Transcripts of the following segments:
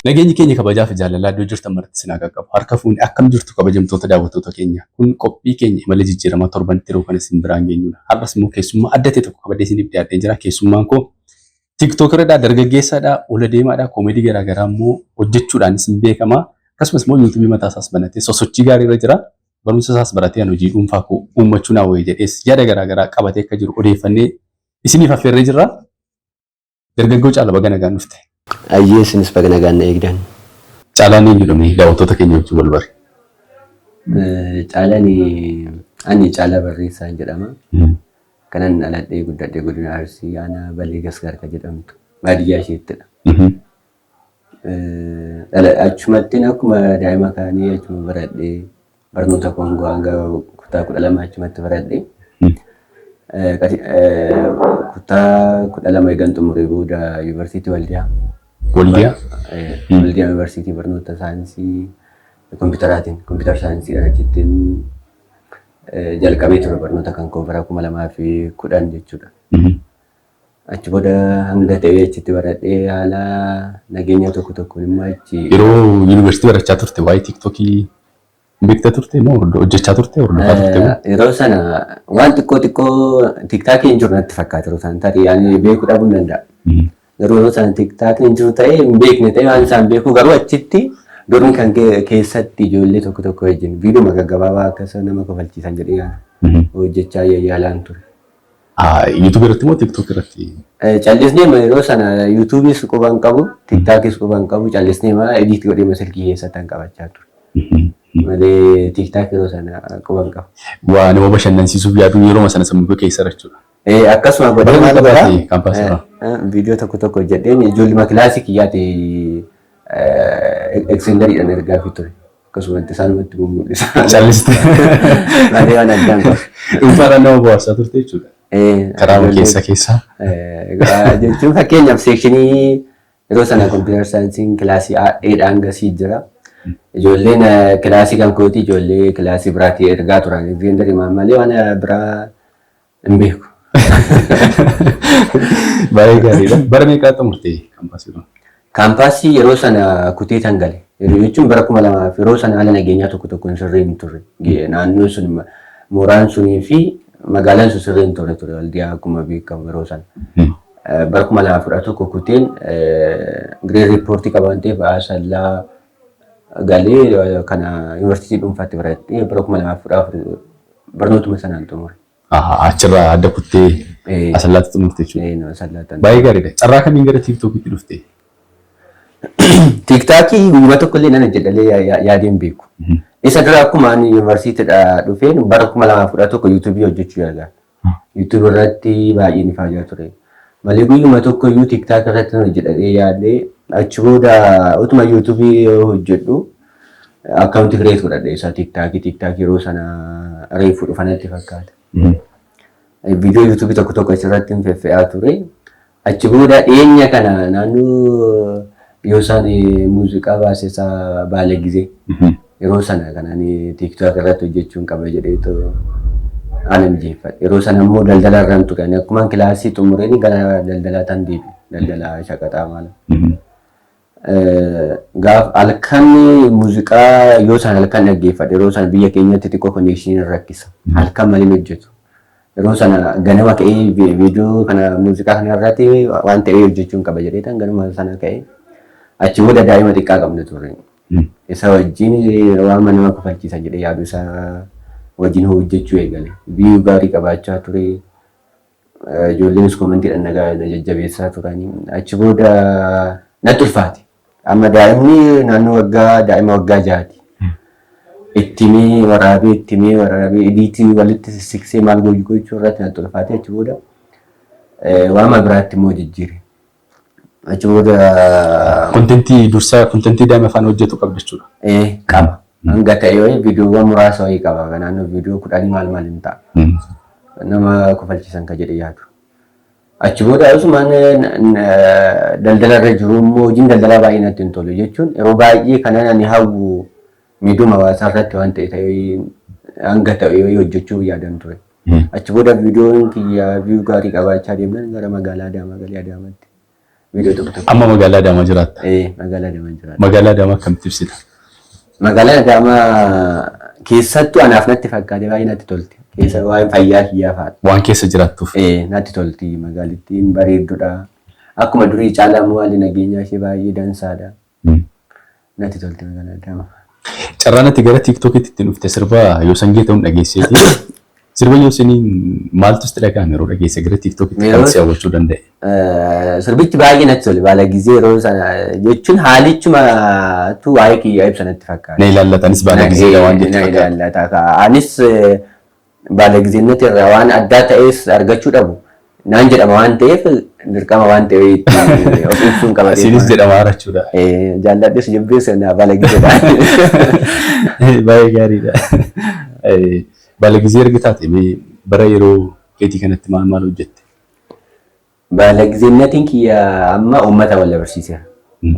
Nageenyi keenya kabajaa fi jaalalaa iddoo jirtan maratti isin haa qaqqabu. Harka fuunee akkam jirtu, kabajamtoota daawwattoota keenya? Kun qophii keenya imala jijjiiramaa torbanitti yeroo kan isin biraan geenyudha. Har'as immoo keessummaa adda ta'e tokko qabadee isiniif dhiyaadhee jira. Keessummaan koo TikTokeridha, dargaggeessaadha, ola deemaadha, comedy garaagaraa immoo hojjechuudhaan isin beekama. Akkasumas immoo YouTubeii mataa isaas banatee sosochii gaarii irra jira. Barumsa isaas baratee an hojii dhuunfaa koo uummachuu naa wayya jedhees yaada garaagaraa qabatee akka jiru odeeffannee isiniif affeerree jirra. Dargaggoo Caalaa, baga nagaan dhufte. Ayyee, isinis baga nagaan na eegdan. Caalaan eenyudha? Mee daawwattoota keenya wajjin wal bari. Caalaan, ani Caalaa Barreessaan jedhama. Kanan dhaladhee guddadhee godina Arsii, aanaa Balee Gasgaar kan jedhamtu baadiyyaa isheettidha. Achumattiin akkuma daa'ima kaanii achuma baradhee, barnoota koo hanga kutaa 12 achumatti baradhee. Kutaa 12 eegan xumuree booda Yuunivarsiitii Waldiyaa. Waldiyaa? Waldiyaa Yuunivarsiitii barnoota saayinsii kompiitaraatiin, computer scienceiidhaan achittiin jalqabee ture barnoota kan koo bara 2010 jechuudha. Achi booda hanga ta'ee achitti baradhee, haala nageenya tokko tokkoon immoo achi. Yeroo yuunivarsiitii barachaa turte waa'ee TikTokii beekta turte moo hojjechaa turte, hordofaa turte moo? Yeroo sana waan xiqqoo xiqqoo, TikTokii hin jiru natti fakkaata yeroo sana, tarii ani beekuu dhabuu hin danda'a. Garuu yeroo sana TikTokiin hin jiru ta'ee hin beekne ta'ee waan isaan beeku, garuu achitti dormi kan keessatti ijoollee tokko tokko wajjin viidiyoo gaggabaabaa akkasa nama kofalchiisan jedhee hojjechaa yaalaan ture. YouTubeii irratti moo TikTok irratti? Callisnee yeroo sana YouTubeiis quba hin qabu, TikTokiis quba hin qabu, callisnee edit godhee silkii keessatti kan qabachaa ture. Malee TikTok yeroo sana quba hin qabu. Waa nama bashannansiisuuf yaaduun yeroo sana sammuu keessa jechuudha. Akkasuma godhee Bara maal meeqa godhaa? baate campusii irraa? Viidiyoo tokko tokko hojjedheen ijoolluma kilaasii kiyyaati Xenderiidhaan ergaa fi ture. Akkasumatti isaanumatti mul'isa. Calliste. Malee waan addaan qabu. Dhuunfaadhaan nama bohaarsaa turte jechuudha. Karaa keessa keessaa. Jechuun fakkeenyaaf sectionii yeroo sana computer scienceiin kilaasii A'dhaan hanga C jira. Ijoolleen kilaasii kan kooti ijoollee kilaasii biraatii ergaa turan. Xenderii malee waan biraa hin beeku. Baay'ee gaariidha. Bara meeqaa xumurte campusii irraa? Campusii yeroo sana kutee tan gale. Yeroo jechuun bara 2000 yeroo sana haala nageenyaa tokko tokko hin sirrii hin turre. Naannoon sun, mooraan sunii fi magaalaan sun sirrii hin turre ture Waldiyaa akkuma beekamu yeroo sana. Bara 2011 kuteen grade reportii qaba waan ta'eef Asallaa galee kana yuunivarsiitii dhuunfaatti baradhee bara 2014 barnootuma sanaan xumure. Achirraa adda kuttee Asallaatti xumurte jechuudha. Asallaatti. Baay'ee gaariidha. Carraa kamiin gara TikTokiitti dhufte? TikTokii guyyuma tokko illee nan hojjedhalee yaadee hin beeku. Isa dura akkuma ani yuunivarsiitiidha dhufeen bara 2011 YouTubeii hojjechuu yaala. YouTubeii irratti baay'ee ni faajaa ture. Malee guyyuma tokko iyyuu TikTok irratti nan hojjedhadhee yaadee, achi booda utuma YouTubeii hojjedhu accountii create godhadhe isa TikTokii. TikTokii yeroo sana reefu dhufanatti fakkaata. Viidiyoo YouTubeii tokko tokko achirratti hin feffe'aa ture. Achi booda dhiyeenya kana naannoo yoo isaan muuziqaa baase isaa baala gizee yeroo sana kan ani TikTok irratti hojjechuun qaba jedheetu ana mijeeffadhe. Yeroo sana immoo daldala irraan ture. Ani akkumaan kilaasii xumureen gara daldalaa tan deebi'e. Daldala shaqaxaa maala. Gaaf halkan muuziqaa yoo isaan halkan dhaggeeffadhe, yeroo sana biyya keenyatti xiqqoo connectioniin rakkisa. Halkan malee hojjetu. Yeroo sana ganama ka'ee viidiyoo kana, muuziqaa kana irratti waan ta'ee hojjechuun qaba jedhee tan ganama sana ka'ee, achi booda daa'ima xiqqaa qabna turre. Isa wajjin waan nama kofalchiisa jedhee yaadu isa wajjin hojjechuu eegale. View gaarii qabaachaa ture. Ijoolleenis commentiidhaan nagaa na jajjabeessaa turanii. Achi booda natti ulfaate. Amma daa'imni naannoo waggaa, daa'ima waggaa 6ti. Ittimee waraabee, ittimee waraabee, editii walitti sissiqsee maal gochuu irratti natti ulfaate. Achi booda waama biraatti immoo jijjiire. Achi booda. Contentii dursaa, contentii daa'ima afaan hojjetu qabda jechuudha. Qaba. Hanga ta'e wayii viidiyoowwan muraasa wayii qaba. Naannoo viidiyoo 10 maal maal hin ta'a. Nama kofalchiisan kan jedhe yaadu. Achi booda asumaan daldala irra jiru immoo hojiin daldalaa baay'ee natti hin tolu, jechuun yeroo baay'ee kanan ani hawwu miidhuma hawaasaa irratti waan ta'e ta'ee hanga ta'e wayii hojjechuuf yaadan ture. Achi booda viidiyoon kiyya view gaarii qabaachaa deemnan gara magaalaa Adaamaa galee Adaamaatti. Viidiyoo tokko tokko. Amma magaalaa Adaamaa jiraatta. Magaalaa Adaamaa jiraata. Magaalaa Adaamaa akkamitti ibsita? Magaalaan Adaamaa keessattuu anaaf natti fakkaate baay'ee natti tolti. Keessa waa'een fayyaa kiyyaa fa'aadha. Waan keessa jiraattuuf. Natti tolti, magaalittiin bareedduudha. Akkuma durii caalaa immoo haalli nageenyaa ishee baay'ee dansaadha. Natti tolti magaalaan Adaamaa. Carraan ati gara TikTokitti ittiin dhufte sirba Yoosan Geetahun dhageesseeti. Sirba Yoosaniin maaltu sitti dhaga'ame yeroo dhageesse gara TikTokitti kan si hawwachuu danda'e? Sirbichi baay'ee natti tole. Baala gizee yeroo sana jechuun haalichumatu waa'ee kiyyaa ibsa natti fakkaata. Na ilaallatanis baala gizeedha waan jette Na fakkaata. ilaallata. Anis baala gizeennati irraa waan addaa ta'es argachuu dhabu. Naan jedhama waan ta'eef, dirqama waan ta'eef itti of ibsuun qaba. Isinis jedhama jechuudha. Jaalladhes jibbees na baala gizeedha. Baay'ee gaariidha. Baala gizee erga taate mee bara yeroo keetii kanatti maal maal hojjette? Baala gizeennatiin kiyya amma uummata wal barsiiseera.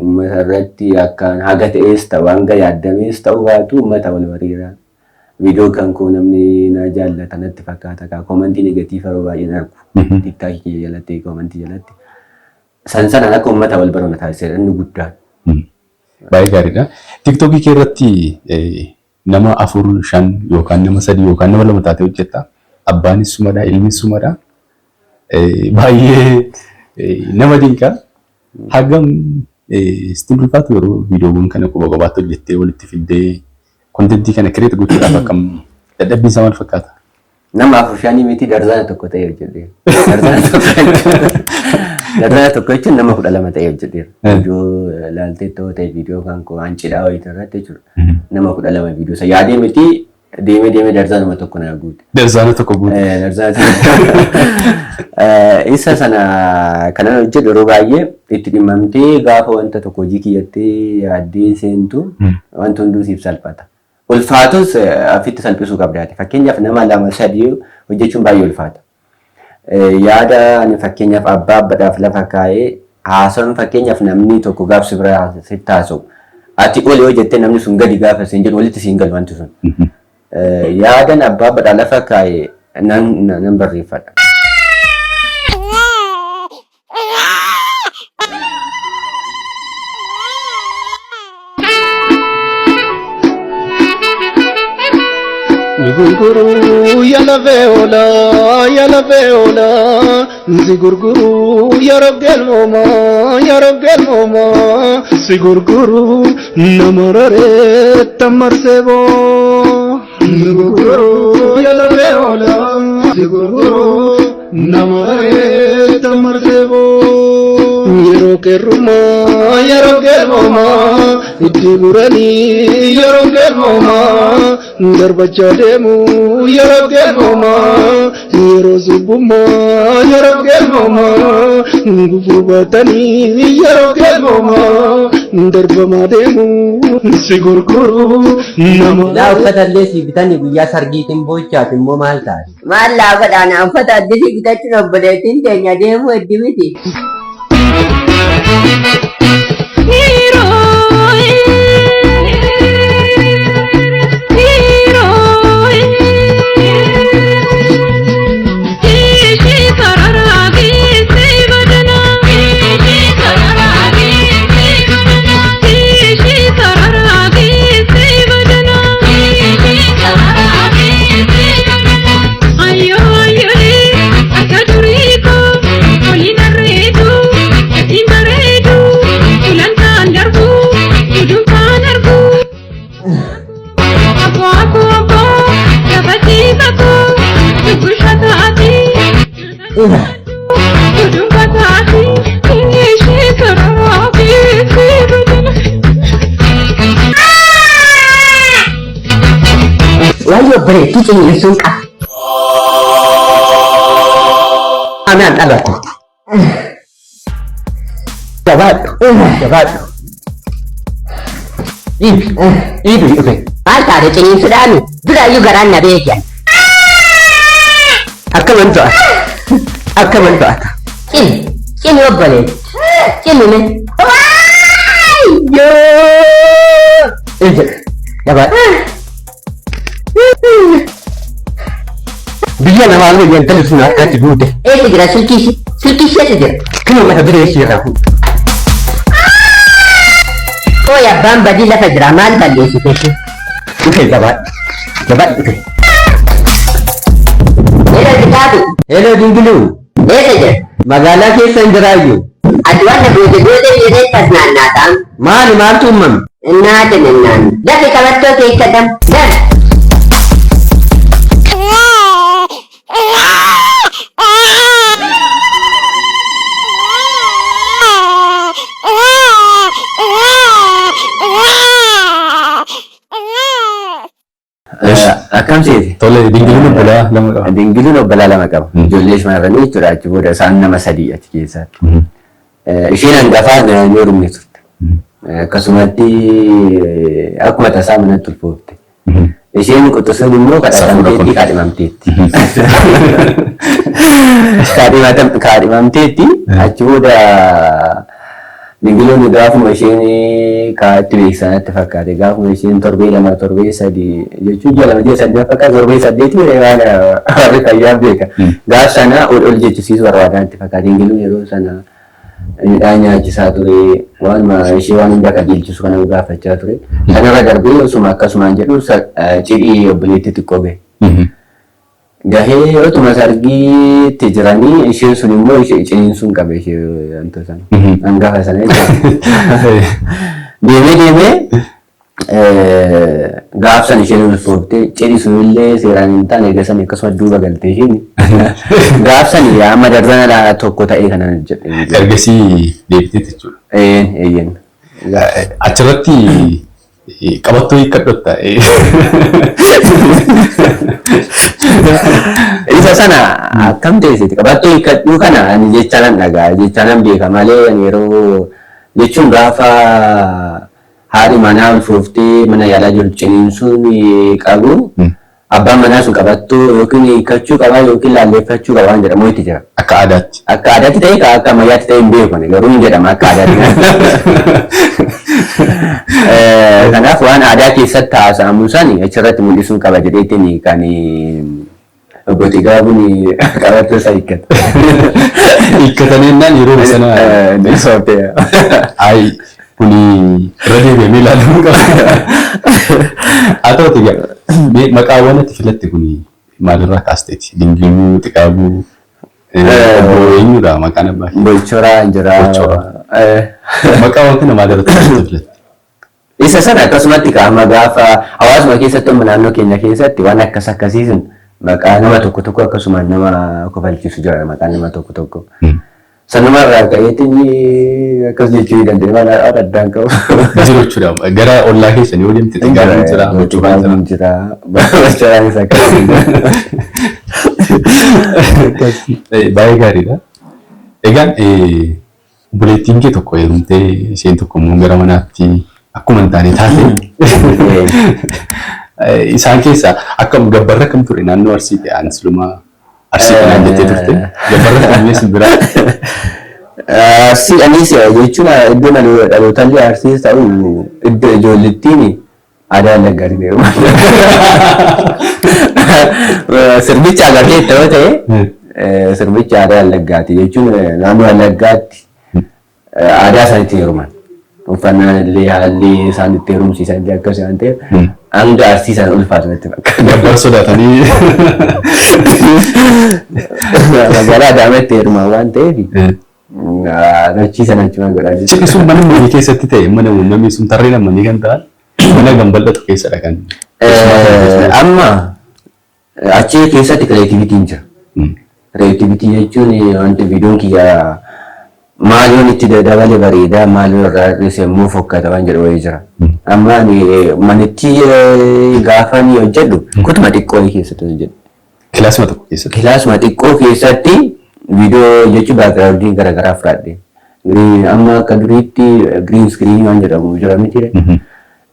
Uummata irratti akkaan haga ta'es ta'u, hanga yaaddamees ta'uu baatu, uummata wal bariira. Viidiyoo kan koo namni na jaallata natti fakkaata. Kaa comment negative yeroo baay'een argu. TikTokii kiyya jalatti, comment jalatti. San sanaan akka uummata wal baru na taasiseera inni guddaan. Baay'ee gaariidha. TikTokii kee irratti nama afur, shan yookaan nama sadi yookaan nama lama taatee hojjetta. Abbaanis sumadha, ilmis sumadha. Baay'ee nama dinqa. Hagam sitti ulfaatu yeroo viidiyoowwan kana quba qobaatti hojjettee walitti fiddee contentii kana create gochuudhaaf akkam dadhabbiin isaa maal fakkaata? Nama afur shanii miti, darzaana tokko ta'ee hojjedheera. Darzaana tokko jechuun nama 12 ta'ee hojjedheera. Viidiyoo laaltee ta'uu ta'e, viidiyoo kan koo waan cidhaa wayii irratti jechuudha. Nama 12 viidiyoo isa yaadee miti, deemee deemee darzaanuma tokko na guute. Darzaana tokko guute. Darzaana isa sana kanan hojjedhu yeroo baay'ee itti dhimmamtee gaafa wanta tokko hojii kiyyattee yaaddee seentu wanti hunduu siif salphata. Ulfaatus ofitti salphisuu qabdaati. Fakkeenyaaf nama lama sadii hojjechuun baay'ee ulfaata. Yaada ani fakkeenyaaf abbaa abbadhaaf lafa kaa'ee haasawaan, fakkeenyaaf namni tokko gaaf si bira sitti haasa'u, ati ol yoo jettee namni sun gadi gaafa siin jedhu, walitti siin galu wanti sun. Yaadan abbaa abbadhaa lafa kaa'ee nan barreeffadha. Gurguruu yala fe'oola yala fe'oola si gurguruu ya rabbeel moomaa ya rabbeel moomaa si gurguruu nama raree tamarsee boo. Si gurguruu yala fe'oola si gurguruu nama raree tamarsee boo. Yeroo qeerrummaa, yeroo qeerrummaa itti guranii, yeroo qeerrummaa darbachaa deemu, yeroo qeerrummaa, yeroo subbummaa, yeroo qeerrummaa gufuu baatanii, yeroo qeerrummaa darbamaa deemu, si gurguru nama. Laa, uffata illee si bitanii guyyaa sargiitiin boochaati immoo maal taate? Maal laa godhaan, uffata addisii bitachuun obboleettiin teenya deemuu heddi miti. Waayee obboleettii ciniinsuun qaba. Anaan dhalatu. Jabaadhu. Jabaadhu. Dhiibi. Dhiibi dhufe. Maal taate, ciniinsuudhaani? Duraayyuu garaan na beekan. Akkaman to'ata. Akkaman to'ata. Cini. Cini obboleetti. Cini ne. Yoo. Jabaadhu. Biyya namaa biyya intalli sun harkatti duute. Eessa jira silkii ishee? Silkii ishee eessa jira? Kan mata duree ishee irraa fuudhu. Ooy abbaan badii lafa jira maal balleessite? Dhufe jabaadhu. Jabaadhu dhufe. Hello Kitaabu. Hello Dingiluu. Eessa jira? Magaalaa keessa hin jiraayyuu. Ati wanta goote goote jedhee tas naannaataa. Maali maaltu uumame? Innaatin innaan. Lafi qabattoo keessa dam. Dam. Akkam seeti? Tole Dingiluun obbolaa lama qaba. Dingiluun obbolaa lama qaba. Ijoollee shamarranii jechuudha achi booda isaan nama sadii achi keessatti. Isheen hangafaa ni heerumne turte. Akkasumatti akkuma tasaa manatti ulfoofte. Isheen quxisuun immoo kadhatamteetti kaadhimamteetti. Kaadhimamteetti achi booda Dingiluun gaafuma isheen kaatti beeksisanatti fakkaate gaafuma isheen torbee lama torbee sadii jechuun ji'a lama ji'a sadii fakkaata torbee saddeeti waan warri fayyaa beeka. Gaaf sana ol ol jechisiisuu barbaadan fakkaate Dingiluun yeroo sana midhaan nyaachisaa ture waanuma ishee waan hunda qajeelchisu kana gaafachaa ture. Sanarra darbee osuma akkasumaan jedhu cidhii obboleetti xiqqoo gahe. Gahee otuma sargiitti jiranii isheen sun immoo ishee ciniinsuun qabe ishee wanta sana. Hangafa sana jechuudha. Deemee deemee gaaf sana isheen ulfooftee cidhi sunillee seeraan hin taane eega sana akkasuma duuba galtee isheen gaaf sani amma darbana tokko ta'ee kanan hojjedhe. Ergasii deebiteetti jechuudha. Eeyyeen. Achirratti qabattoo hiikkadhotta. Isa sana akkam teessiti qabattoo hiikkadhuu kana ani jecha nan dhagaa jecha nan beeka malee ani yeroo jechuun gaafa haadhi manaa ulfooftee mana yaalaa jirtu ciniinsuun qabu abbaan manaa sun qabattoo yookiin hiikkachuu qabaa yookiin laalleeffachuu qabaa waan jedhamu itti jira. Akka aadaatti. Akka aadaatti ta'e akka ammayyaatti ta'e hin beeku ani garuu hin jedhama akka aadaatti. Kanaaf waan aadaa keessatti haasa'amu sani achirratti mul'isuun qaba jedheetiin kan obbo Xigaabuun qabattoo isaa hiikkata. Hiikkatanii jennaan yeroo sana ayi kuni irra deebi'amee ilaalamuu qaba. Haa ta'uti egaa maqaawwan ati filatte kuni maalirraa kaasteeti? Dingiluu, Xigaabuu, obbo eenyudha maqaan abbaa kee? Bolchoraa jira. Bolchoraa. Maqaawwan kana maalirratti filatte? Isa sana akkasumatti qaama gaafa hawaasuma keessatti amma naannoo keenya keessatti waan akkas akkasiisin maqaa nama tokko tokko akkasumaan nama kofalchiisu jira maqaan nama tokko tokko. Sanumarraa ka'eetiin akkas jechuu ni dandeenya waan addaan qabu. Jiru jechuudha. Gara ollaa keessanii yoo deemte Xigaabuun jira, Bolchoraan jira. Jira. Bolchoraanis akkasuma. Baay'ee gaariidha. Egaan obboleettiin kee tokko heerumtee isheen tokko immoo gara manaatti akkuma hin taane taate isaan keessaa akkam gabbarra akkam ture naannoo Arsii ta'e ani silumaa Arsii kanaan jettee turte gabbarra akkamii isin biraa? Arsii anis jechuun iddoo dhalootallee Arsiis ta'u iddoo ijoollettiin aadaa Wallaggaatti heeruma. Sirbicha agartee yoo ta'e sirbicha aadaa Wallaggaati jechuun naannoo Wallaggaatti aadaa isaaniitti heeruman. Uffannaan illee haalli isaan itti heerumsiisan illee akkas waan ta'eef hanga Arsii sana ulfaatu natti fakkaata. Gabbara sodaatanii. Magaalaa Adaamaatti heeruman waan ta'eef achii sana achuma godhaa Cidhi jechuudha. sun mana manii keessatti ta'e mana namni sun tarree namanii kan ta'an mana gambal'atu keessadha kan. Amma achi keessatti creativityn jira. Creativity jechuun wanti viidiyoon kiyya maal yoon itti dabale bareeda maal yoon irraa hir'ise immoo fokkata waan jedhu wayii jira. Amma ani manitti gaafa ni hojjedhu kutuma xiqqoo keessatti hojjedhu. Kilaasuma tokko keessatti. Kilaasuma xiqqoo keessatti viidiyoo jechuun backgroundii garaagaraa fudhadhe. Amma akka duriitti green screen waan jedhamu jira miti.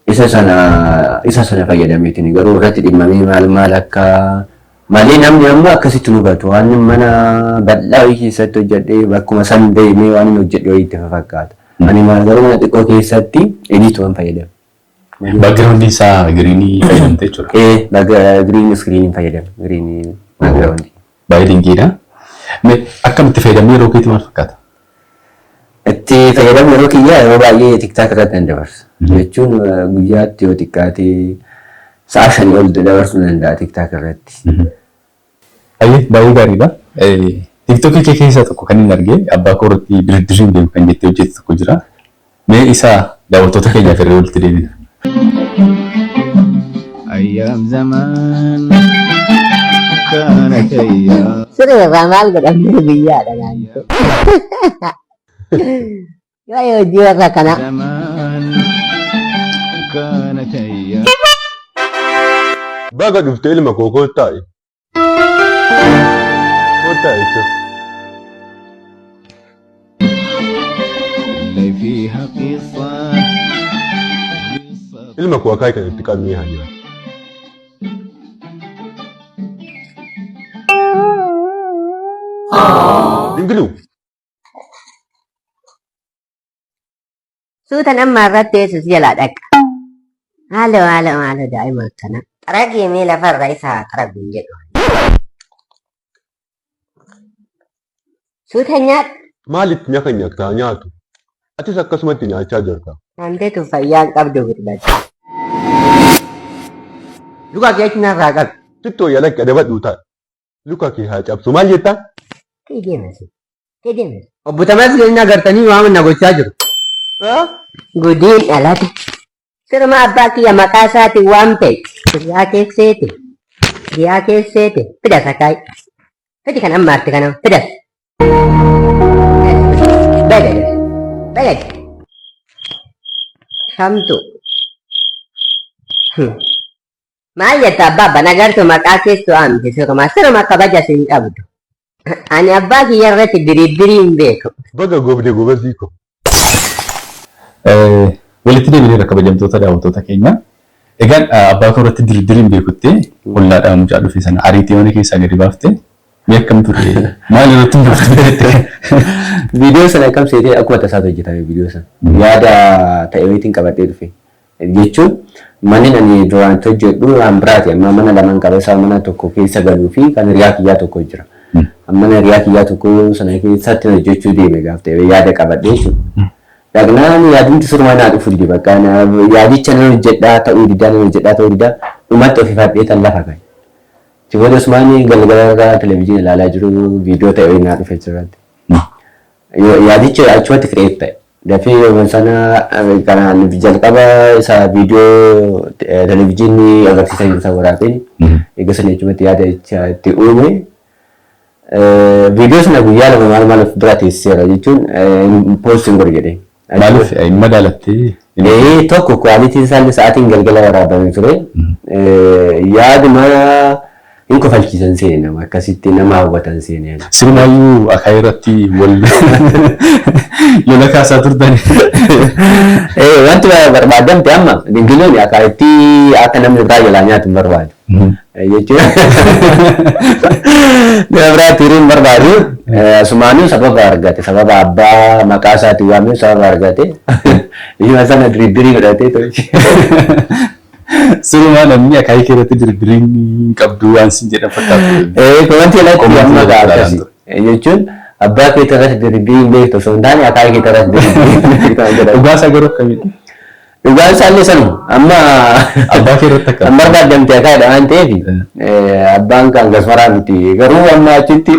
Isa sana fayyadameetiin garuu irratti dhimmamee maal maal akka malee namni amma akkasitti nu hubatu waan mana bal'aa wayii keessatti hojjedhee bakkuma san deemee waan inni hojjedhe wayii itti fakkaata. Ani maal garuu mana xiqqoo keessatti edit waan fayyadame. Backgroundii isaa greenii fayyadamte jechuudha. Ee, green screen fayyadame green background. Baay'ee dinqiidha. Mee akkamitti fayyadamee yeroo keetii maal fakkaata? Itti fayyadamu yeroo kiyyaa yeroo baay'ee TikTok irratti nan dabarsa. Jechuun guyyaatti yoo xiqqaate sa'a 5 ol dabarsuu nan danda'a TikTok irratti. Baay'ee baay'ee gaariidha. TikTokii kee keessaa tokko kan hin arge abbaa koo irratti diriddiriin deemu kan jettee hojjette tokko jira. Mee isa daawwattoota keenyaaf irra walitti deebina. أيام زمان كانت أيام Siree irraa maal godhamne guyyaadha naannoo. Waa'ee hojii warra kanaa. زمان كانت أيام Baga dhuftee ilma koo koottaa'i. Koottaa'i jechuun. اللي فيها قصة قصة Ilma koo akaayii kan itti qabnee haa jiraatu. Dingiluu. Suutan amma irratti teessus jalaa dhaqa. Haala haala haala daa'ima akkana. Xaragii mee lafarra isa haa xaragu hin jedhu. Suuta nyaadhu. Maaliif mi'a kan nyaata nyaatu? Atis akkasumatti nyaachaa jirta. Wanti tun fayyaa hin qabdu gurbacha. Luka kee achi narraa qabi. Xiqqoo yalaqqi adabadhuu ta'a. Luka kee haa cabsu. Maal jettaa? Kee deemasi. Kee deemasi. Obbo Tamasgeen agartanii waan na gochaa jiru. Gudiin dhalate. Sirma abbaa kiyya maqaa isaatiin waan ta'e. Hiriyaa keesseete. Hiriyaa keesseete. Fidas akaay. Fidi kan amma arte kana fidas. Badad. Badad. Hamtu. Maal jetta abbaa abbaan agartu maqaa keessu amte sirma sirma kabaja siin qabdu. Ani abbaa kiyya irratti diriidirii hin beeku. Baga goobde gobazii ko. Walitti deebineerra kabajamtoota daawwattoota keenya. Egaan abbaa koo irratti diriidirii hin beekutti ollaadhaa mucaa dhufe sana ariitii mana keessaa gadi baaftee mee akkam ture? Maal irratti hin beektu? Viidiyoo sana akkam seetee akkuma tasaatu hojjetame viidiyoo sana. Yaada ta'e wayitiin qabadhee dhufe. Jechuun manni ani duraan itti hojjedhu waan biraati. Amma mana lamaan qaba isaa mana tokko keessa galuu fi kan hiriyaa kiyyaa tokko jira. Mana hiriyaa kiyyaa tokko sana keessatti hojjechuu deeme gaaf ta'e yaada qabadhee jechuudha. Dhaqnaan yaadumti surmaa naa dhufu dide bakka yaadicha nan hojjedhaa ta'uu didaa nan hojjedhaa ta'uu didaa dhumatti of ifadhee tan lafa ka'e. Booda Usmaan galgala irraa televizyiinii ilaalaa jiru viidiyoo ta'e naa dhufe achirratti. Yaadicha achumatti create ta'e. Dafee yeroo sana kanaan jalqaba isa viidiyoo televizyiinii agarsiisaa jiru sana waraabeen eega sana achumatti yaada itti uume. Viidiyoo sana guyyaa 2 maal maal of bira teessiseera jechuun post hin godhu jedhee. Maaliif hin madaalattee? Tokko qualityn isaallee sa'aatiin galgala waraabame ture. Yaaduma hin kofalchiisan seene nama akkasitti nama hawwatan seene. Sirumaayyuu akaayii irratti wal lola kaasaa turtan. Wanti barbaadamte amma dingiloon akaayitti akka namni biraa jalaa nyaatu hin barbaadu. Jechuun nama biraa tiiruu hin barbaadu. Asumaanuu sababa argate sababa abbaa maqaa isaatiin waamee sababa argate. Ilma sana diriirii godhatee tolche. Sirumaa namni akaayii kee irratti diriirii hin qabdu waan sin jedhan fakkaatu. Wanti alatti Commentii amma irratti akkasi. Jechuun abbaa kee irratti diriirii hin beektu osoo hin taane akaayii kee irratti diriirii hin beektu waan jedhamu. Dhugaa isaa garuu akkamidha? Dhugaan isaallee sanuma. Amma Abbaa kee irratti akkam? Kan barbaadamte akaayidha waan ta'eef abbaan kan gasmaraa miti. Garuu amma achitti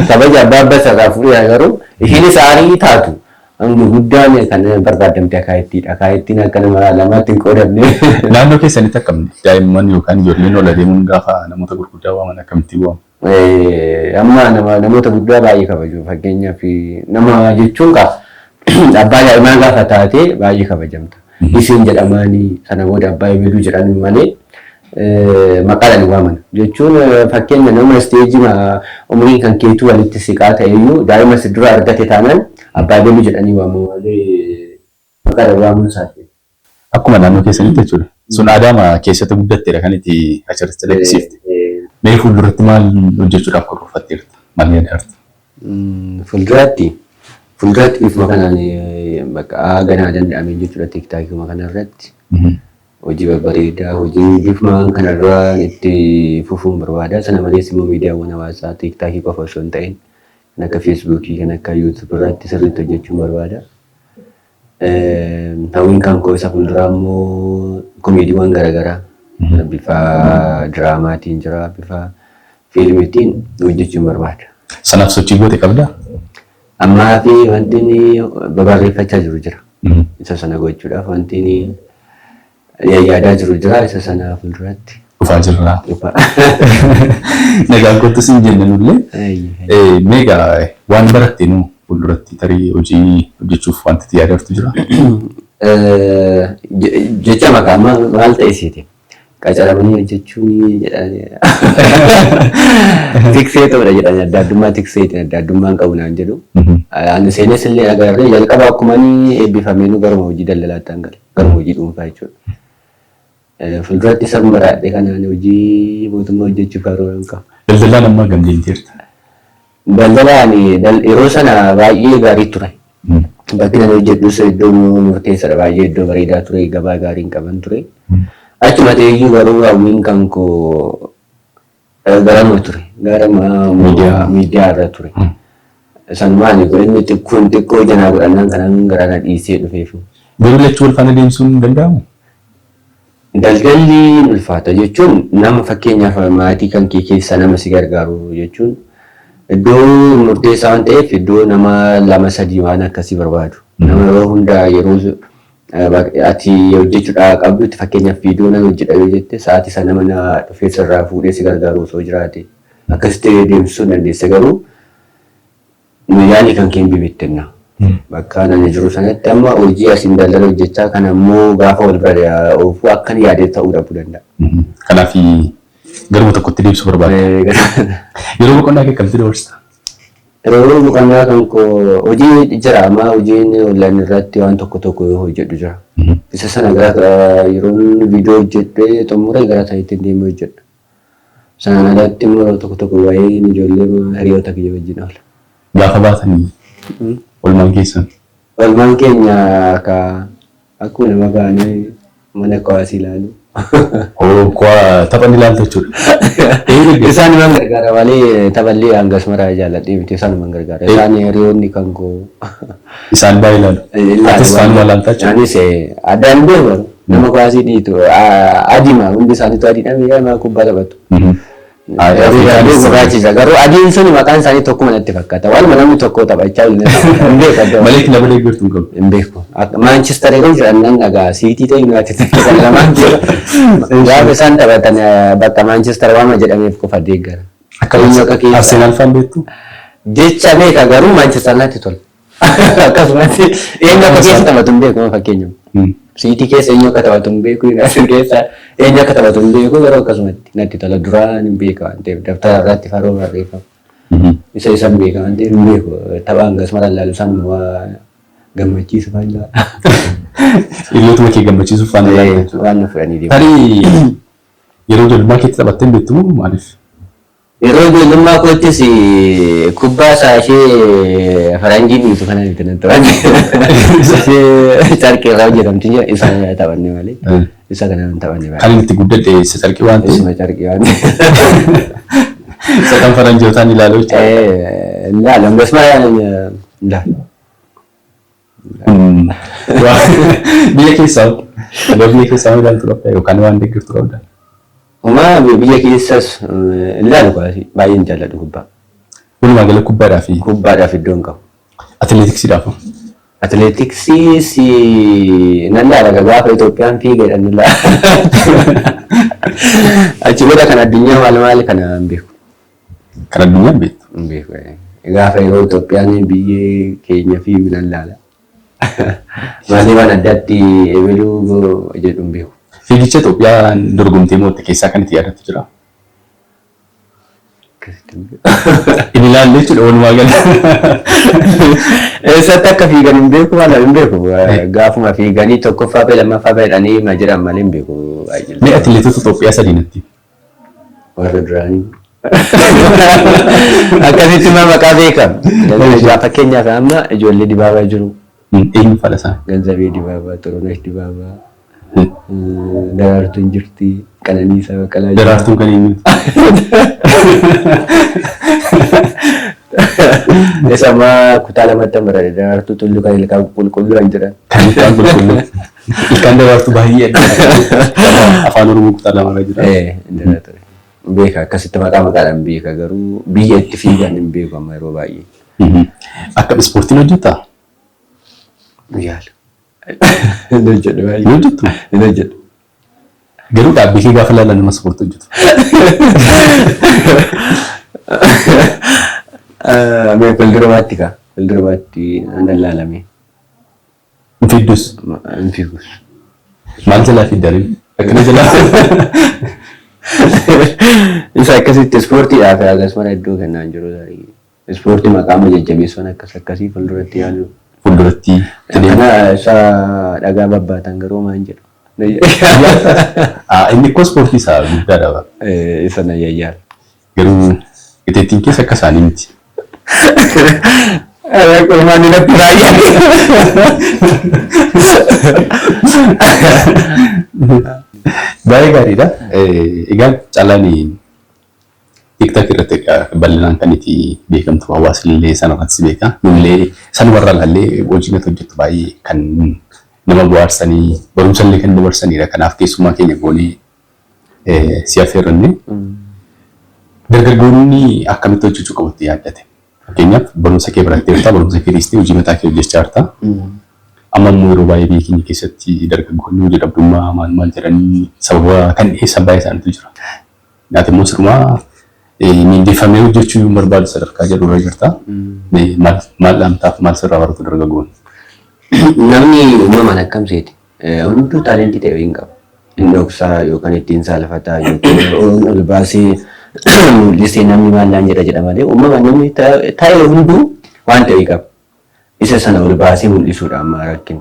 kabaja abbaa abbaa irraa fuudhee garuu ishiinis aarii taatu. Hangi guddaan kan barbaadamte akaayittiidha. Akaayittiin akka nama lamaatti hin qoodamne. Naannoo keessanitti akkam daa'imman yookaan ijoolleen ol adeemuun gaafa namoota gurguddaa waaman akkamitti waamu? Amma namoota guddaa baay'ee kabaju. Fakkeenyaaf nama jechuun abbaa daa'imaa gaafa taate baay'ee kabajamta. Isiin jedhamaanii sana booda abbaa eebiluu jedhanii malee maqaadhaan waaman. Jechuun fakkeenya nama isteejii umriin kan keetuu walitti siqaa ta'eyyuu daa'ima si dura argate taanaan abbaa eebiluu jedhanii waamu malee maqaadhaan waamuun isaati. Akkuma naannoo keessanitti jechuudha. Sun aadaama keessatti guddatteedha kan itti achirratti calaqqisiifte. Mee fuulduratti maal hojjechuudhaaf karoorfatteerta? Maal yaadda? Fuulduratti bifuma kanaan bakka ganaa danda'ameen jechuudha TikTokuma kanarratti. Hojii babbareedaa hojii bifuma kanarraa itti fufuun barbaada. Sana malees immoo miidiyaawwan hawaasaa TikTokii qofa osoo hin ta'in Kan akka Feesbuukii, kan akka Yuutuub irratti sirriitti hojjechuun barbaada. Hawwiin kan koo isa fuulduraa immoo komeediiwwan garaagaraa bifa diraamaatiin jira, bifa fiilmiitiin hojjechuun barbaada. Sanaaf sochii goote qabdaa? Ammaa fi wanti inni babarreeffachaa jiru jira. Isa sana gochuudhaaf wanti inni yaadaa jiru jira. Isa sana fuulduratti. Dhufaa jirra. Dhufa. Nagaan kottu siin jenna nullee. Mee egaa waan baratte nuu fuulduratti tarii hojii hojjechuuf wanti itti yaadaa jira? Jecha maqaa maal ta'e siiti? Qacaramanii hojjechuun jedhanii tiksee ta'uudha jedhanii adda addummaa tikseetiin adda addummaan qabu naan jedhu. Ani seenes illee agarree jalqaba akkuma inni eebbifameenuu garuma hojii daldalaatti an gale. Garuma hojii dhuunfaa jechuudha. Fuulduratti isa maraadhe kanaan hojii mootummaa hojjechuuf karoora hin qabu. Daldalaan amma hagam deemteerta? Daldalaan yeroo sana baay'ee gaarii ture. Bakki ani hojjedhus iddoo murteessaadha. Baay'ee iddoo bareedaa ture. Gabaa gaarii hin qaban ture. Achuma ta'eyyuu garuu hawwiin kan koo garama ture. Garama miidiyaa irra ture. Sanumaan inni xiqqoon xiqqoo janaa godhannaan kanan garana dhiisee dhufeef. Garuu lachuu wal faana deemsuun hin danda'amu? Daldalli hin ulfaata jechuun nama fakkeenyaaf maatii kan kee keessa nama si gargaaru jechuun iddoo murteessaa waan ta'eef iddoo nama lama sadii waan akkasii barbaadu. Nama yeroo hunda yeroo ati hojjechuudhaa qabdutti fakkeenyaaf viidiyoo nan hojjedha yoo jette sa'aatii sana nama na dhufee sirraa fuudhee si gargaaru osoo jiraate akkasitti deemsisuu dandeessa garuu Yaani kan kee hin bibittinna. Bakka ani jiru sanatti amma hojii asiin daldala hojjechaa kana immoo gaafa wal bira oofuu akkan yaade ta'uu dhabuu danda'a. Kanaaf garuma tokkotti deebisuu barbaadda. Yeroo boqonnaa kee akkamitti dabarsita? Yeroo boqonnaa kan koo hojii jira amma hojiin online irratti waan tokko tokko yoo hojjedhu jira. Isa sana gara yeroon viidiyoo hojjedhee xumure gara sanitti deemee hojjedha. Sanaan alatti immoo yeroo tokko tokko waa'een ijoollee hiriyoota kiyya wajjin oola. Gaafa baatanii olmaan keessan. Olmaan keenya ka akkuma nama baanee mana kuwaasii ilaalu. Oo kuwaa tapha ni ilaalta jechuudha. Eenyu deeggarta? Isaanuman gargaara malee taphallee hangas mara jaalladhee miti isaanuman gargaara. Isaan hiriyoonni kan koo. Isaan baay'ee ilaalu. Atis faanuma ilaalta jechuudha. Anis addaan beeku nama kuwaasii dhiitu adima hundi isaaniitu adiidha miidhaa nama kubbaa taphatu. Garuu gurraachisa garuu adiin sun maqaan isaanii tokkuma natti fakkaata. Waanuma namni tokko taphachaa jiru hin beeku adda. Malee kilaba deeggartu hin qabu. Hin beeku. Maanchister yeroo jedhan nan dhagaa Siitii ta'e Yuunaayitid ta'e lamaan jiru. Gaafa isaan taphatan bakka Maanchister waama jedhameef qofa deeggara. Akka Arsenaal faan beektu? Jecha beeka garuu Maanchister natti tola. Akkasumatti eenyu akka keessa taphatu hin beeku fakkeenyaaf. Siitii keessa eenyu akka taphatu hin beeku, Yuunaayitid keessa eenyu akka taphatu hin beeku garuu akkasumatti natti tola. Duraan hin beeka waan ta'eef dabtara irratti faroo barreeffama. Isa isa hin beeka waan ta'eef hin beeku. Tapha hangas mara ilaalu isaan waa gammachiisu faan ilaala. Hiriyootuma kee gammachiisuuf faana ilaalta jechuudha. Waan na fudhanii deemu. Tarii yeroo ijoollummaa keetti taphattee hin beektu moo maaliif? Yeroo ijoollummaa koottis kubbaa isaa ishee faranjiin dhiitu kana miti nan taphanne. Ishee carqii irraa hojjetamtu jira isa taphanne malee isa kana nan taphanne Kan baay'ee. inni itti guddadhe isa carqii waan ta'eef Isuma carqii waan ta'eef. isa kan faranjootaan ilaaluu jechuudha. Ilaala hangas mara ilaala. Biyya keessaa hoo? Biyya keessaa waan ilaaltu qabda yookaan waan deeggartu qabda? Homaa biyya keessas ilaalu baay'een jaalladhu kubbaa. Walumaa gala kubbaadhaa fi Kubbaadhaaf iddoo hin qabu. atileetiksiidhaaf hoo? Atileetiksiis nan laala gaafa Itoophiyaan fiigeedha nan laala. Achi booda kan addunyaa maal maal kana hin beeku. Kan addunyaa hin beektu. Hin beeku. Gaafa yeroo Itoophiyaan biyyi keenya fiigu nan laala. Malee waan addaatti ebeluu jedhu hin beeku. Fiigicha Itoophiyaan dorgomtee moo'atte keessaa kan itti yaadattu jiraa? Akkasitti hin beeku. Hin ilaalle jechuudha walumaa gala. Eessatti akka fiigan hin beeku maal hin beeku. Gaafuma fiiganii tokkoffaa fi lammaffaa jedhanii ma jedhan malee hin beeku. Mee atileetota Itoophiyaa sadii natti himi. Warra duraanii. Akkasitti ma maqaa beekam. Fakkeenyaaf amma ijoollee Dibaabaa jiru. Eenyu faadha isaan? Ganzabee Dibaabaa, Xurunesh Dibaabaa, Daraartuun jirti, Qananiisaa Baqqalaa jira. Daraartuun kan eenyuti? Isa ammaa kutaa lamatti bara Daraartuu Tulluu kan ilkaan qulqulluu kan jedhan. Kan ilkaan qulqulluu. Ilkaan Daraartuu baay'ee adda. Afaan Oromoo kutaa lamarra jira. Inni ture. Beeka, akkasitti maqaa maqaadhaan beeka, garuu biyya itti fiigan hin beeku amma yeroo baay'ee. Akka ispoortiin hojjetaa? Yaala. Hin hojjedhu baay'ee. Hin hojjettu? Hin hojjedhu. Garuu dhaabbii kee gaafa ilaalan nama ispoortii hojjetu. Mee fuuldurumaatti kaa. Fuuldurumaatti nan ilaalame. Hin fiiddus? Hin fiigus. Maal jalaa fiidda ree? Akkana jalaa. Isa akkasitti ispoortiidhaaf akkasuma iddoo kennaa hin jiru. Ispoortii maqaama jajjabeessuun akkas akkasii fuulduratti yaalu. Fuulduratti. Kana isa dhagaa babbaatan garuu maal jedhu. Inni koo ispoortii isaa guddaadha. Isa na yayyaala. Garuu gateettiin keessa akka isaanii miti. Qormaanni natti baay'ate. Baay'ee gaariidha. Egaa Caalaan TikTok irratti bal'inaan kan itti beekamtu, hawaasni illee sanarratti si beeka. Nullee sanumarraa ilaallee hojii nuti hojjettu baay'ee kan nama bohaarsanii, barumsa illee kan dabarsanidha. Kanaaf keessummaa keenya goonee si affeerranne. Dargaggoonni akkamitti hojjechuu qabu itti yaaddate? Fakkeenyaaf, barumsa kee baratteerta, barumsa kee dhiistee hojii mataa kee hojjechaa jirta. Amma immoo yeroo baay'ee biyya keenya keessatti dargaggoonni hojii dhabdummaa maal maal jedhanii sababa kan dhiyeessan baay'ee isaaniitu jira. Ati immoo sirumaa miindeeffamee hojjechuu hin barbaadu sadarkaa jedhu irra jirta. Maal maal dhaamtaaf, maal sirraa baratu dargaggoonni? Namni uumamaan akkam seeti? Hunduu taalentii ta'e hin qabu. Inni dhoksaa yookaan ittiin saalfataa yookiin ol baasee mul'isee namni maal naan jedha jedha malee, uumamaan namni ta'e hunduu waan ta'e qaba. Isa sana ol baasee mul'isuudha amma rakkina.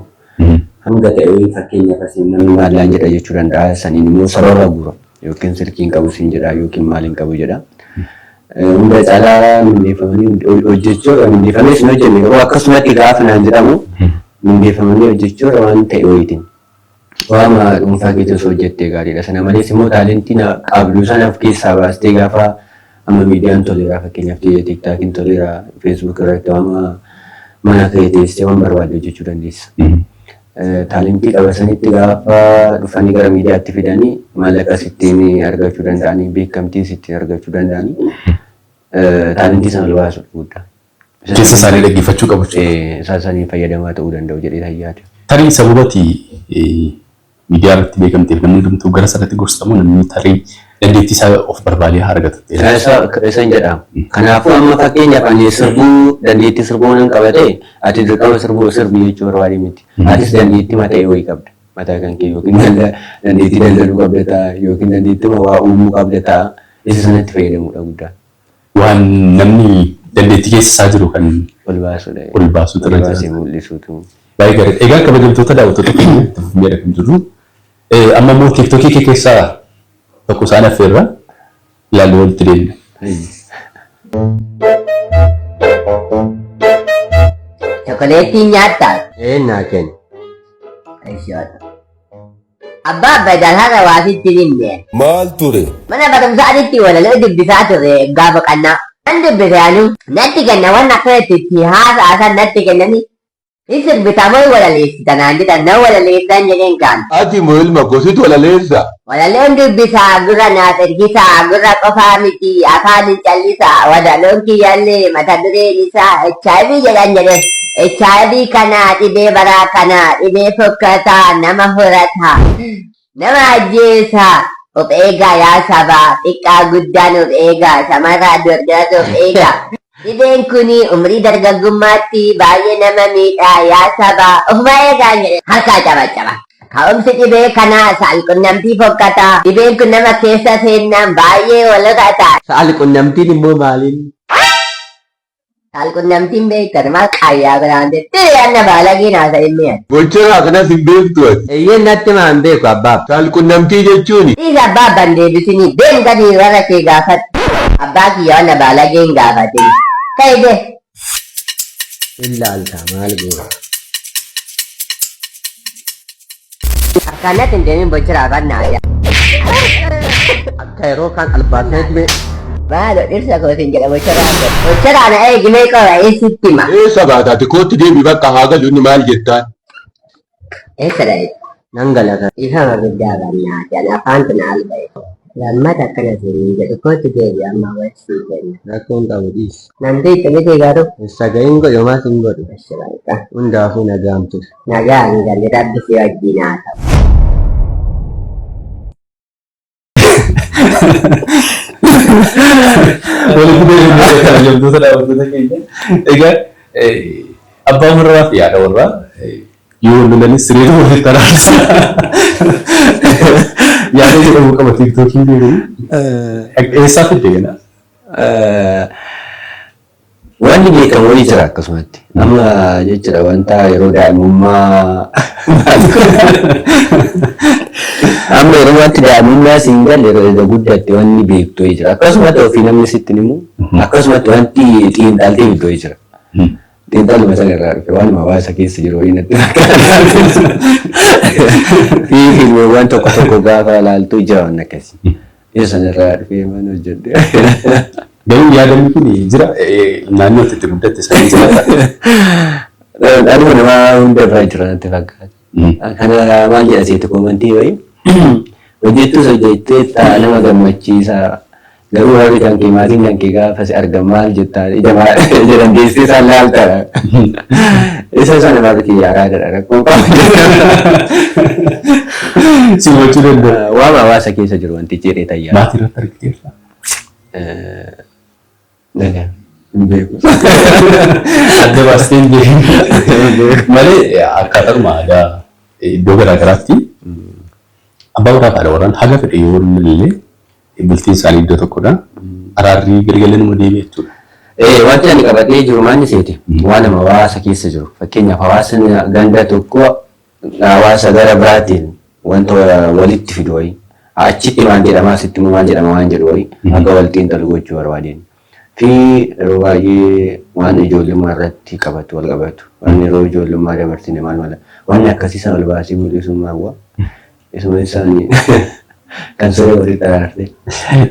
Hanga ta'e, fakkeenyaaf, asiin namni maal naan jedha jechuu danda'a. Saniin immoo sababa guura, yookiin silkii hin qabu siin jedha yookiin maal hin qabu jedha. Hunda caalaa mindeeffamanii hojjechuu, mindeeffamees hin hojjenne, garuu akkasumatti gaafa naan jedhamu, mindeeffamanii hojjechuu waan ta'e wayitiin. Waama dhuunfaa keetii osoo hojjettee gaariidha. Sana malees immoo taalentii qabdu sana of keessaa baastee, gaafa amma miidiyaan toleera, fakkeenyaaf TikTokiin toleera, Facebook irratti waama mana kee teessee waan barbaadde hojjechuu dandeessa. Taalentii qaba sanitti gaafa dhufanii gara miidiyaatti fidanii maallaqa sittiin argachuu danda'anii, beekamtii sittiin argachuu danda'anii, taalentii sana ol baasuudha guddaa. Keessa isaanii dhaggeeffachuu qabu jechuudha. Isaan saniin fayyadamaa ta'uu danda'u jedhee yaada. Tarii sababati miidiyaa irratti beekamteef namni hundumtuu gara sanatti gorsamu, namni tarii dandeettii isaa of barbaadee haa argatu. Isa hin jedhamu. Kanaafuu amma fakkeenyaaf ani sirbuu, dandeettii sirbuu nan qaba ta'e, ati dirqama sirbuu sirbii jechuu barbaade miti. Atis dandeettii mataa wayii qabda. Mataa kan kee yookiin dandeettii daldaluu qabda ta'a, yookiin dandeettii waa uumuu qabda ta'a. Isa sanatti fayyadamuudha guddaa. Waan namni dandeettii keessa isaa jiru kan ol baasuudha. Ol baasuutu irra Ol baasee jira. mul'isuutu. Baay'ee gaariidha. Egaa kabajamtoota daawwattoota keenya, itti fufneedha kan jirru. Amma immoo TikTokii kee keessaa tokko isaan affeerra, ilaallee walitti deemna. Chokoleettii nyaattaa? Eenyaa kenna. Ishoodha. Abbaa Abbadaan, har'a waa sitti himne. Maal ture? Mana barumsaatitti walaloo dubbisaa turre gaafa qannaa. Nan dubbise anu, natti kenna, waan akkanatti itti haasa'aa san natti kennanii. Ni sirbitaa moo walaleessita naan jedhan, na walaleessan jedheen kaan. Ati moo ilma gositu walaleessa? Walaloon dubbisaa gurra naaf ergisaa, gurra qofaa miti, afaan hin callisaa. Walaloon kiyyaallee mata dureen isaa HIV jedhan jedheen. HIV kana, dhibee baraa kana, dhibee fokkataa nama horataa, nama ajjeesaa. Of eegaa yaa sabaa, xiqqaa guddaan of eegaa, shamarraa dardaratu of eegaa. Dhibeen kun umrii dargaggummaatti baay'ee nama miidhaa, yaa sabaa ofuma eegaa jedhe harkaa cabacaba. Ka'umsi dhibee kanaa saalqunnamtii fokkataa. Dhibeen kun nama keessa seennaan baay'ee wal horata. Saalqunnamtiin immoo maaliin? Saalqunnamtiin beektan maal qaayyaa biraan jettee anna baalagiin haasa'in mi'a. Gocha kanas hin beektu ati. Eeyyeen, natti maan beeku abbaaf. Saalqunnamtii jechuun Dhiisa, abbaa abbaan deebisinii, deem gadi warra kee gaafadhu. Abbaa kiyya wanna baalageen gaafatin. Ta'e dee. Ilaalta maal goota? Akkanatti hin deemin, bochira afaan naa. Akka yeroo kaan albaatee dhibee. Maaloo dhirsa kootiin jedha bochoraa godhe. Bochoraa na eegi mee qaba eessitti hima. Eessa baataati kootti deemi bakka haa galu inni maal jettaan. Eessa dhaqe? Nan gala kan. Dhiifama guddaa bannaati. Ani afaantu na alba'e. Lammata akkana siin hin jedhu kootti deebi amma wal sii kenna. Rakkoon qabu dhiisi. Nan beekta miti garuu. Sagaleen godhu homaa sin godhu. Eessa baay'ee. Hundaafuu nagaan turi. Nagaan galle rabbi si wajjin haa ta'u. Walitti deebiin kabajamtoota daawwattoota keenya. Egaa abbaan warraa fi haadha warraa yoo wal lolanis siree walitti araarsa. Yaada jedhamu qaba tiiktookiin beekamu. Eessaa fidde kana? Wanni beekamu wayii jira akkasumatti. Amma jechuudha wanta yeroo daa'imummaa amma yeroo wanti daa'imummaa siin galle yeroo erga guddatte wanni beektu wayii jira. Akkasumatti ofii namni sitti himu akkasumatti wanti xiinxaltee beektu wayii jira. Xiinxaluma sana irraa dhufe waanuma hawaasa keessa jiru wayii natti fakkaata. Fi fiilmiiwwan tokko tokko gaafa ilaaltu jira waan akkasii. Isa sana irraa dhufee mana hojjedhe. Garuu yaadamni kun jira naannoo itti guddatte sana jira. Anuma nama hunda bira jira natti fakkaata. Kana maal jedha seetu koomantii wayii hojjettus hojjettee nama gammachiisa. Garuu warri kan kee maatiin kan kee gaafa si argan maal jettaa ija ija dandeessee isaan laalta. Isa sana warri kiyya araadadha rakkoo qaba. Si hubachuu danda'a. Waama hawaasa keessa jiru wanti jedhee tayyaa. Maatii irratti argiteerta. Nagaa hin beeku. Adda baastee hin beeku. Malee akkaataadhuma aadaa iddoo garaa garaatti abbaa warraa fi haadha warraan haga fedhe yoo illee bultiin isaanii iddoo tokkodha. Araarri galgala nama deebi'a jechuudha. Wanti ani qabadhee jiru maal seete waan nama hawaasa keessa jiru fakkeenyaaf hawaasni ganda tokko hawaasa gara biraatiin wanta walitti fidu wayii achitti maal jedhama asitti immoo maal jedhama waan jedhu wayii akka wal xiinxalu gochuu barbaadeen. Fi yeroo baay'ee waan ijoollummaa irratti qabatu wal qabatu waan yeroo ijoollummaa dabarsine maal mala waan akkasii sana ol baasee mul'isummaa hawwa isuma isaanii kan siree walitti araarte.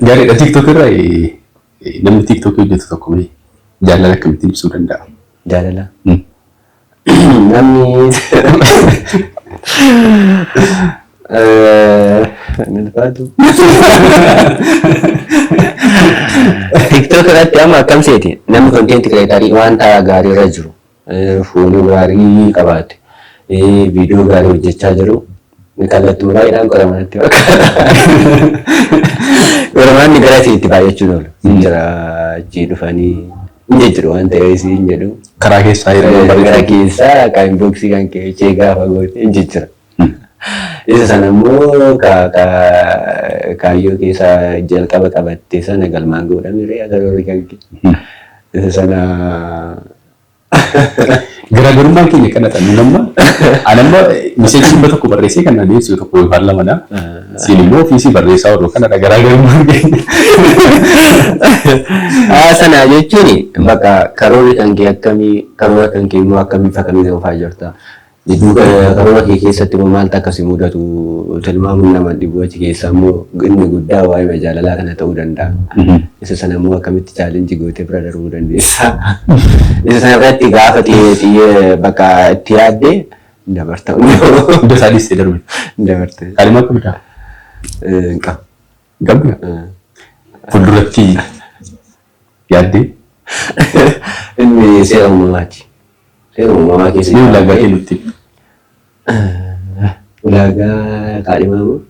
Gaariidha. TikTok irra namni TikTok hojjetu tokko mee jaalala akkamittiin ibsuu danda'a? Jaalala. Namni ulfaatu. TikTok irratti amma akkam seeti namni content creator wanta gaarii irra jiru fuuluu gaarii qabaate viidiyoo gaarii hojjechaa jiru kallattuu baay'eedhaan qorama natti fakkaata. Qoramaanni gara itti baay'achuu oolu. Jira achii dhufanii hin jijjiiru waan ta'eef hin jedhu. Karaa keessaa yeroo Gara keessaa kan inboxii kan kee gaafa goote hin jijjiira. Isa sana immoo kaayyoo keessa jalqaba qabatte sana galmaan godhamee agaruu kan kee. Isa sana Garaagarummaan keenya kana ta'an nama anamma message 100 barreessee kan na deebisu tokko yookaan lamadha. Siin immoo ofiisii barreessaa oolu kanadha garaagarummaan keenya. Sana jechuun bakka karoorri kan kee akkamii karoora kan kee immoo akkamii bifa kamiin oofaa jirta. Jidduu karoora kee keessatti immoo maaltu akkasii mudatu tilmaamuun nama dhibu achi keessaa immoo inni guddaa waa'ee jaalalaa kana ta'uu danda'a. Isa sana immoo akkamitti challenge gootee bira darbuu dandeessa. Isa sana irratti gaafa xiyyee bakka itti yaadde dabarta. Hunda isaa dhiistee darbe. Dabarta. Kaalimaa qabdaa? Hin qabu. Hin qabdu? Fuulduratti yaaddee? Inni seera uumamaati. Seera uumamaa keessa Mee ulaagaa kee nutti himi. Ulaagaa kaadhimaa moo?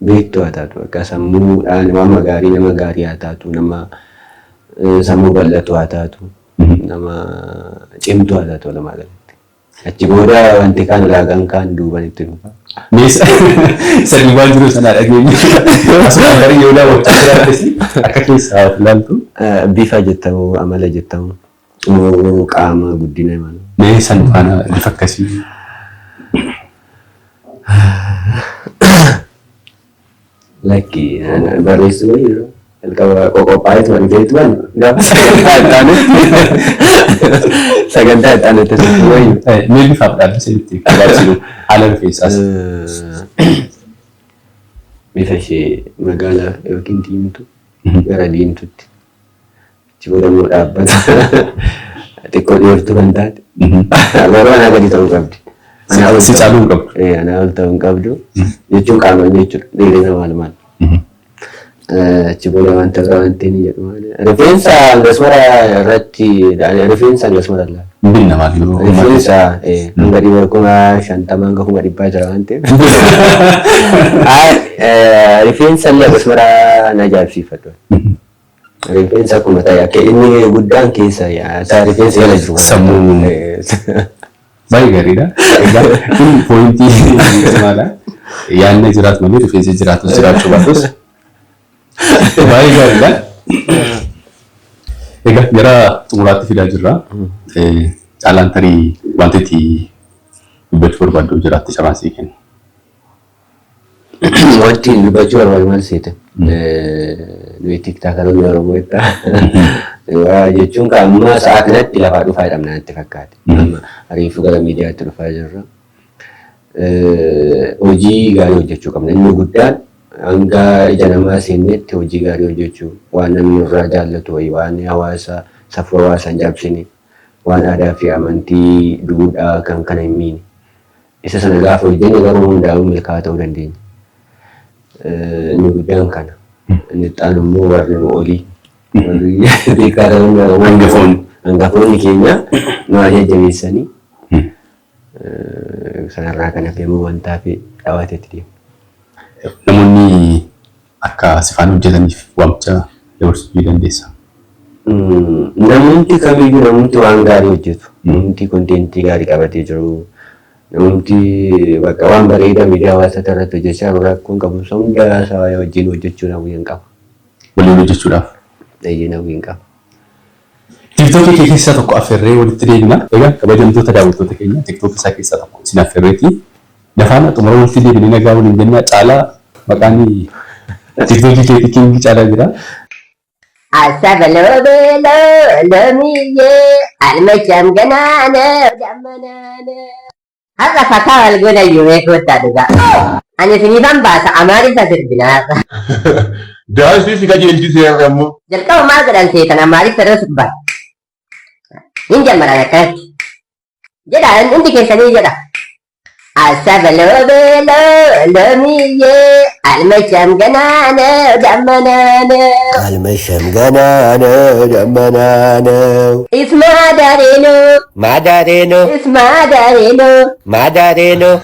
Beektuu haa taatu akka sammuudhaan nama gaarii nama gaarii haa taatu nama sammuu bal'atu haa taatu nama cimtuu haa taatu walumaa galatti. Achi booda wanti kaan ulaagaan kaan duuban itti dhufa. Mee isa duubaan jiru sanaa dhageenya. Asumaan tarii yoo daawwachaa jiraattes akka keessaa of ilaaltu. Bifa jettamu amala jettamu qaama guddina mana. Mee san faana bifa akkasii. Lakki barreessuu wayii yeroo jalqaba qophaa'eetu waan ta'etu waan gaafa sagantaa itti aanutti sagantaa itti aanutti sitti wayii. Mee bifaaf dhaabbii sanitti gabaabsiru haala rifeensaas. Bifa ishee magaalaa yookiin diimtuu. Gara diimtutti. Achi booda immoo dhaabbata. Xiqqoo dheertuu kan taate. Garuu anaa gadi ta'uu qabdi. Anaa ol Si caaluu hin qabdu. Anaa ol ta'uu hin qabdu. Jechuun qaamaan jechuudha. Dheerina maal maal. Achi booda wanta biraa wanti inni jedhu maali? Rifeensa hangasmara irratti rifeensa hangasmara laala. Binna maal yoo Rifeensa hanga 50,000 hanga 100,000 jira waan ta'eef. Rifeensa illee hangasmara na ajaa'ibsiifadhu. Rifeensa akkuma ta'e akka inni guddaan keessa isaa rifeensa jala jiru. Sammuu. Baay'ee gaariidha. Egaa kun pointii cimaadha. Yaadni jiraatu malee rifeensi jiraatus jiraachuu baatus baay'ee gaariidha. Egaa gara xumuraatti fidaa jirra. Caalaan tarii wanti itti dubbachuu barbaaddu jiraatte carraan sii kenna. Wanti dubbachuu barbaadu maal seete? Nuyi TikTokeroonni Oromoo itti jechuun kan amma sa'a kanatti lafaa dhufaa jedhamna natti fakkaate. Amma ariifuu gara miidiyaatti dhufaa jirra. Hojii gaarii hojjechuu qabna. Inni guddaan hanga ija namaa seennetti hojii gaarii hojjechuu waan namni nurraa jaallatu wayii waan hawaasa safuu hawaasaa hin cabsine waan aadaa fi amantii duudhaa kan kana hin miine. Isa sana gaafa hojjenne garuu hundaa'uu milkaa'aa ta'uu dandeenya. Inni guddaan kana. Inni itti aanu immoo warri nu olii. Warri beekaa ta'uun Hangafoonni. Hangafoonni keenya nu haa jajjabeessanii. Sanarraa kan hafe immoo wantaa fi dhawaateetti deema. Namoonni akka sifaan hojjetaniif waamicha dabarsuu ni dandeessa. Namumti kamiyyuu namumti waan gaarii hojjetu, namumti contentii gaarii qabatee jiru, namumti bakka waan bareedaa miidiyaa hawaasaa irratti hojjechaa jiru rakkoon qabu hunda isaa wajjin hojjechuu hawwiin qaba. Waliin hojjechuudhaaf. Eeyyee hawwiin qaba. TikTokii kee keessaa tokko affeerree walitti deebina. Egaa kabajamtoota daawwattoota keenya TikTok isaa keessaa tokko isin affeerreeti. Lafaana xumura walitti deebinee nagaa waliin jennaa Caalaa maqaan TikTokii keetii King Caalaa jira. Asaba loobeloo loomiyyee almacham ganaa ነው ደመና ነው. Har'a fataa wal goona iyyuu beekuu dhugaa. Ani isiniifan baasa Amaariffa sirbina har'a. Daasii si qajeelchisee har'a immoo. Jalqaba maal godhan seetan Amaariffa irra sirban. Hin jammaran akkanatti. Jedha hundi keessanii jedha. Asaba loobeloo loomiyyee almacham ganaa ነው ደመና ነው. አልመሸም ገና ነው ደመና ነው። Isma dareenoo ማዳሬ ነው isma dareenoo. ማዳሬ ነው።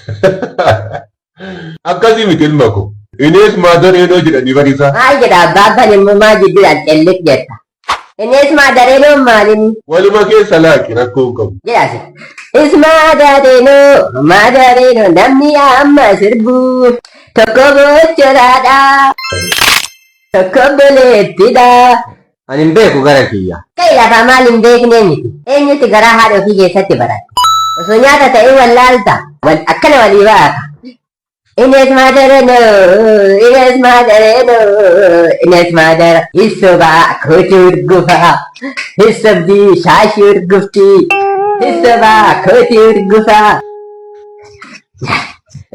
Akkasii miti ilma ko. Inees maadareenoo jedhanii barisaa. Maal jedha abbaan immoo maal jidduudhaan celliq jetta. Innis maadareenoo maalin Waluma keessa laaqi rakkoo hin qabu. jedhaasi. Isma dareenoo maadareenoo namni amma sirbu tokko bochoraadha tokko boleettidha. Ani hin beeku gara kiyya. Kai lafaa maal hin beekne miti. Eenyutti garaa haadha ofii keessatti barate. Osoo nyaata ta'ee wallaalta. Akkana walii baata. Ines maadareenoo ines maadareenoo ines maadara hissobaa kooti urgufaa hissobdii shaashii urguftii hissobaa kooti urgufaa.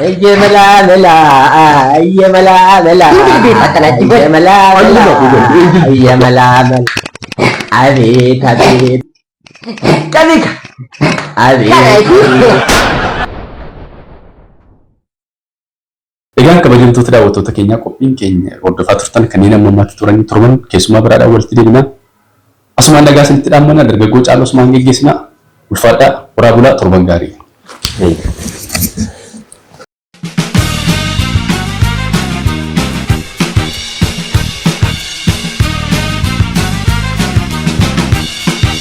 Iyye malaa malaa iyye malaa malaa iyye malaa malaa iyye malaa malaa abeet abeet qabika abeet. Egaan kabajamtoota daawwattoota keenyaa qophiin keenya hordofaa turtan kanneen amma ammaatti turanii torban keessumaa biraadhaan walitti deebina. Asumaan nagaa isinitti dhaammana dargaggoo Caalaa Asumaan geggeessina. Ulfaadhaa horaa bulaa torban gaarii. Eega.